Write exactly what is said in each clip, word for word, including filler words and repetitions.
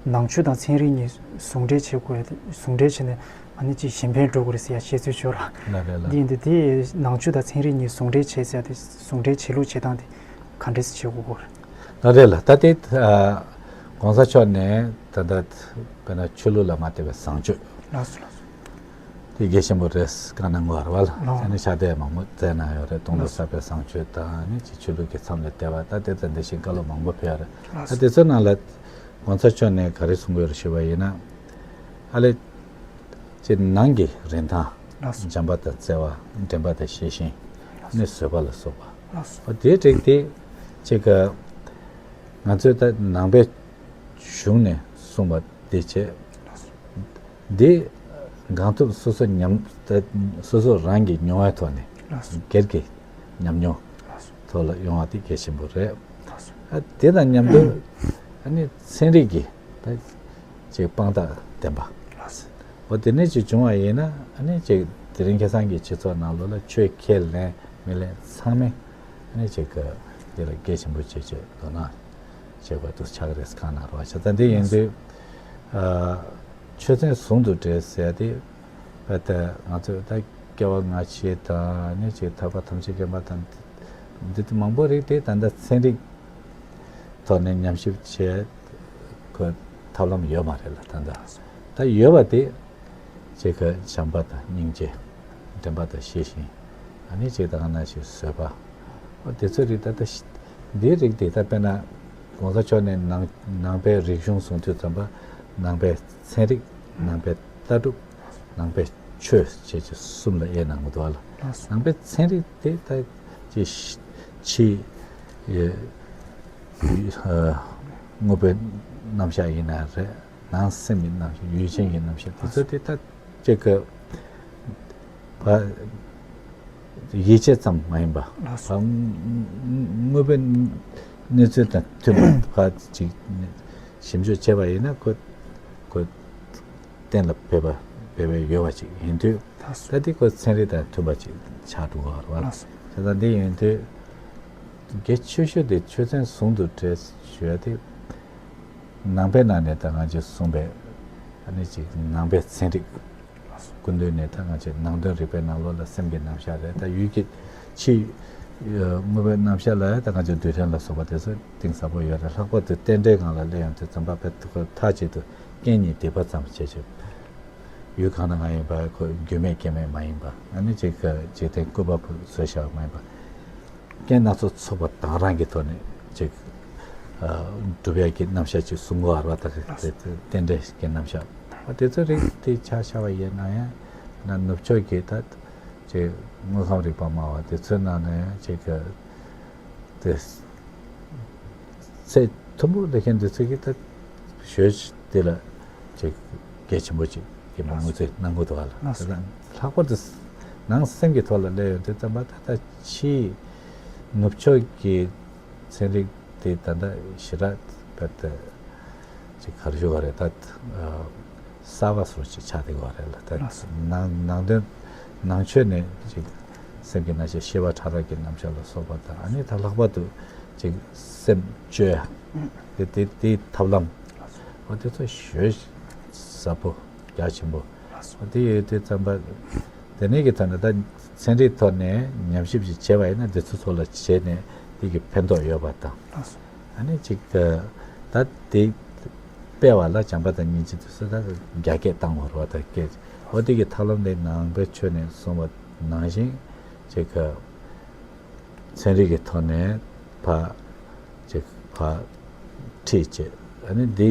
ནང་ཆོས་དང་ཚན་རིག་གཉིས་ཟུང་འབྲེལ་བྱེད་དགོས་ཟུང་འབྲེལ་བྱས་ནས་ཨ་ནི་ཅིག་གཞན་ཕན་འགྲོ་དགོས་རེད་ཟེར་ཡ་བཤད་ཚུལ་ཤོད་ར། ལ་རེད་ལ། འདི་ཡིན་དུས་དེ་ནང་ཆོས་དང་ཚན་རིག་གཉིས་ཟུང་འབྲེལ་བྱས་ཟེར་ཡ་དེ་ཟུང་འབྲེལ་བྱེད་ལུགས་བྱེད་སྟངས་དེ་ག་འདྲས་བྱེད་དགོས་གོ་རེད། ལ་རེད་ལ། ད་དེ་ཨ་གོང་ས་མཆོག་ནས་ད་ལྟ་དཔེར་ན་ཆོས་ལུགས་ལ་མ་བལྟས་པའི་བཟང་སྤྱོད། ལགས་སོ་ལགས་སོ། དེ་གལ་ཆེན་པོ་རེད་བཀའ་གནང་བ་རེད་བ་ལ། ལགས། དེ་ནི་ཕྱག་དེབ་མང་པོ་མཛད་གནང་ཡོད་རེད། སྟོང་དང་ལགས་སོ། གསལ་བའི་བཟང་སྤྱོད་དང་ནི་ཅིག་ཆོས་ལུགས་ཀྱི་མཚམས་ལས་འདས་པ་ད་དེ་ལྟ་འདི་བཞིན་བཀའ་སློབ་མང་པོ་ཕེབས་ཡོད་རེད། ལགས་ད་སོ། དེ་ཚོའི་ནང་ལ་གོང་ས་མཆོག་ནས་ག་རེ་གསུང་གི་ཡོད་རེད་ཞུས་པ་ཡིན་ན། ཨ་ལེ། ཅིག་ནང་གི་རིན་ཐང་། ལགས་སོ། བྱམས་པ་དང་བརྩེ་བ། དྲན་པ་དང་ཤེས་བཞིན། ནི་བཟོད་པ་ལ་སོགས་པ། ལགས་སོ། འོ་དེའི་རིགས་དེ་ཅིག་ག་ང་ཚོས་ད་ནང་པའི་གཞུང་ནས་གསུངས་པ་དེ་བྱས། ལགས་སོ། འདི་གང་ཐུབ་སོ་སོ་ཉམས་སོ་སོ་རང་གི་མྱོང་བའི་ཐོག་ནས། ལགས་སོ། སྒེར་གྱི་ཉམས་མྱོང་ཐོག་ལ་ཡོང་བ་དེ་གལ་ཆེན་པོ་རེད། ཨ་དེ་དང་མཉམ་དུ་ཨ་ནི་ཚན་རིག་གི་ད་ཅིག་དཔང་རྟགས་ལྡན་པ། འོ་དེ་ནས་ཅིག་བྱུང་བ་ཡིན་ན་ཨ་ནི་ཅིག་དེ་རིང་ཁ་སང་གི་སྤྱི་ཚོགས་ནང་ལོགས་ལ་ཆོས་ཁས་ལེན་མི་ལེན་ཚང་མས་ཨ་ནི་ཅིག་གི་དེ་ལ་གལ་ཆེན་པོ་བྱེད་ཆེད་དོ་སྣང་བྱེད་དགོས་འདུག་ཆགས་རེད་གང་ན་རོགས་བྱ་ད་འདི་ཡིན་དུས་ཨ་ཆོས་ཚན་ཟུང་དུ་འབྲེལ་ཟེར་ཏེ། བས་ཏེ་ང་ཚོས་ད་སྐྱེ་བ་སྔ་ཕྱི་དང་ནི་ཅིག་ཐར་པ་ཐམས་ཅད་མཁྱེན་པ་དང་འདི་ཚོ་མང་པོ་རིགས་དེ་ད་ལྟ་ཚན་རིག་ཐོག་ནས་ཉམས་ཞིབ་བྱས་ཁོ་ཐབས་ལམ་ཡོད་མ་རེད་ལ། ད་ལྟ་ད་ཡོད་པ་དེ་ཅིག་གི་བྱམས་པ་དང་སྙིང་རྗེ། དྲན་པ་དང་ཤེས་བཞིན། ཨ་ནི་ཅིག་ད་ག་ནང་བཞིན་བཟོད་པ། འོ་དེ་ཚོ་རིགས་ད་ལྟ་ཤི་འདིའི་རིགས་དེ་ད་དཔེར་ན་༸གོང་ས་མཆོག་ནས་ནང་ནང་པའི་རིག་གཞུང་གསུང་དུས་ཙམ་པ་ནང་པའི་ཚན་རིག་ནང་པའི་ལྟ་གྲུབ། ནང་པའི་ཆོས་བཅས་ཀྱི་གསུམ་ལ་དབྱེ་གནང་གི་འདུག་ཨ་ལ། ལགས་སོ། ནང་པའི་ཚན་རིག་དེ་ད་ཅི་ཕྱི་ཡི་དངོས་པོའི་རྣམ་གཞག་ཡིན་ན་རེད། ནང་སེམས་ཀྱི་རྣམ་གཞག་ཡུལ་ཅན་གྱི་རྣམ་གཞག་དེ་ཚོ་དེ་ད་ཅིག་གི་བ་ཡིད་ཆེས་ཙམ་མ་ཡིན་པ། ལགས་སོ། བ་དངོས་པོའི་གནས་ཚུལ་དང་མཐུན་པ་བ་ཅིག་ཞིབ་འཇུག་བྱས་པ་ཡིན་ན་ཁོ་ཁོ་གཏན་ལ་ཕེབས་པ་ཕེབས་པའི་ཡོད་པ་ཅིག་ཡིན་དུས། ལགས་སོ། ད་དེ་ཁོ་ཚན་རིག་དང་མཐུན་པ་ཅིག་ཆགས་འགྲོ་གི་རེད་བ། ལགས་སོ། དེ་ལྟར་འདི་ཡིན་དུས་གལ་ཆེ་ཤོས་དེ་ཆོས་ཚན་ཟུང་དུ་འབྲེལ་ཞུ་ཡ་དེ། ནང་པའི་ནང་ནས་ད་ང་ཚོས་གསུངས་པའི་ཨ་ནི་ཅིག་ནང་པའི་ཚན་རིག་སྐུ་མདུན་ནས་ད་ང་ཚོས་ནང་དོན་རིག་པའི་ནང་ལོགས་ལ་སེམས་ཀྱི་རྣམ་གཞག་རེད། ད་ཡུལ་གྱི་ཕྱི་དངོས་པོའི་རྣམ་གཞག་ལ་ད་ང་ཚོས་རྡུལ་ཕྲན་ལ་སོགས་པ་དེ་ཚོ་གཏིང་ཟབ་པོ་ཡོད་རེད། ལྷག་པར་དུ་རྟེན་འབྲེལ་སྒང་ལ་སླེབས་ཡོང་དུས་ཙམ་པ་དཔེ་ཁོ་མཐའ་གཅིག་ཏུ་རྐྱེན་གཉིས་སྡིག་པ་ཙམ་བྱེད་ཆོག་ཡུལ་གང་ན་གང་ཡིན་པ་ཁོ་རྒྱུ་མེད་རྐྱེན་མེད་མ་ཡིན་པ། ཨ་ནི་ཅིག་འཇིག་རྟེན་བཀོད་པ་པོ་བཟོས་བཞག་པ་མ་ཡིན་པ། རྐྱེན་སྣ་ཚོགས་ཚོགས་པ་དང་རང་གི་ཐོག་ནས་ཅིག་ཨ་སྒྲུབ་ཡག་གི་རྣམ་གཞག་ཅིག་གསུང་གི་ཡོད་རེད་བ། ད་རེད་རྟེན་འབྲེལ་གྱི་རྣམ་གཞག་འོ་དེ་ཚོ་རིགས་དེ་ཆ་བཞག་པ་ཡིན་ན་ཡང་ན་ནུབ་ཕྱོགས་ཀྱི་ད་ཅིག་དངོས་ཁམས་རིག་པ་སྨྲ་བ་དེ་ཚོའི་ནང་ནས་ཅིག་དེ་ཚད་མཐོན་པོ་ལས་མཁན་དེ་ཚོ་གིས་ད་ཞོལ་དེ་ལ་ཅིག་གལ་ཆེན་པོ་ཅིག་གི་མ་ངོས་འཛིན་གནང་གི་འདུག་ག་ལ། ལགས་སོ། ལྷག་པར་དུ་ནང་སེམས་ཀྱི་ཐོག་ལ་སླེབས་ཡོང་དུས་ཙམ་པ་ད་ལྟ་ཕྱིའི་ནུབ་ཕྱོགས་ཀྱི་ཚན་རིག་དེ་ད་ལྟ་ཞེ་དྲག་པ་དེ་ཅིག་ག་རེ་ཞུ་དགོས་རེད། ད་གསར་པ་བཟོ་ཅིག་ཆགས་བསྡད་ཡོད་རེད་ལ། ད་ལགས་སོ། ནང་ནང་དོན་ནང་ཆོས་ནས་ཅིག་སེམས་ཀྱི་རྣམ་གཞག་ཤེས་པ་ཕྲ་རགས་ཀྱི་རྣམ་གཞག་ལ་སོགས་པ་དང་ཨ་ནི་ད་ལྷག་པར་དུ་ཅིག་སེམས་བཅོས་ཡ་དེ་དེ་དེའི་ཐབས་ལམ་འོ་དེ་ཚོ་ཞོལ་ཟབ་པོ་རྒྱ་ཆེན་པོ་འོ་དེ་ཡོད་དུས་ཙམ་པ་དེ་ནས་ཀྱི་ཐོག་ནས་ད་ཚན་རིག་ཐོག་ནས་ཉམས་ཞིབ་ཅིག་བྱས་པ་ཡིན་ན་དེ་ཚོ་ཚོ་ལ་བྱས་ནས་དེ་གི་ཕན་ཐོགས་ཡོད་པ་དང་། ཨ་ནི་ཅིག་ད་དེ་སྤེལ་བ་ལ་བྱམས་པ་དང་སྙིང་རྗེ་དུ་སོ་ད་རྒྱ་སྐྱེད་བཏང་བར་བ་དང་སྐད་འོ་དེ་གི་ཐབས་ལམ་དེ་ནང་པའི་ཆོས་ནས་གསུངས་པ་ནང་བཞིན་ཅིག་ཚན་རིག་གི་ཐོག་ནས་ཕ་ཅིག་ཕ་ཁྲིད་བྱེད་ཨ་ནི་འདི་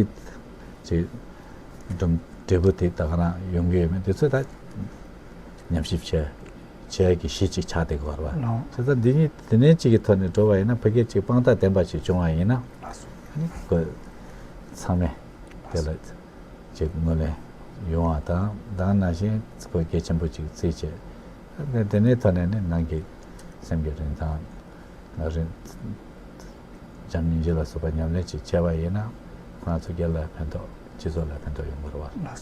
ཅིག་འགྲུབ་འབྲས་བུ་དེ་ད་ག་རང་ཡོང་གི་ཡོད་མེད་དེ་ཚོ་ད་ཉམས་ཞིབ་བྱས་བྱས་ཀྱི་གཞི་ཅིག་ཆགས་བསྡད་ཀྱི་ཡོད་རེད་བ། ལགས། བྱས་ཙང་འདི་གཉིས་དེ་ནས་གཅིག་གི་ཐོག་ནས་འགྲོ་བ་ཡིན་ན་ཕ་གི་ཅིག་དཔང་རྟགས་ལྡན་པ་ཞིག་བྱུང་བ་ཡིན་ན་ལགས་སོ། ཨ་ནི་ཁོ་ཚང་མས་དེ་ལ་ཅིག་ངོས་ལེན་ཡོང་བ་དང་དེ་ནང་བཞིན་ཁོ་གལ་ཆེན་པོ་ཅིག་བརྩིས་བྱས་དེ་ནས་ཐོག་ནས་ནི་ནང་གི་སེམས་ཀྱི་རིན་ཐང་ང་རིན་བྱམས་སྙིང་རྗེ་ལ་སོགས་པ་ཉམས་ལེན་ཅིག་བྱས་པ་ཡིན་ན་ང་ཚོ་སྒེར་ལ་ཕན་ཐོགས་སྤྱི་ཚོགས་ལ་ཕན་ཐོགས་ཡོང་གི་རེད་བ། ལགས་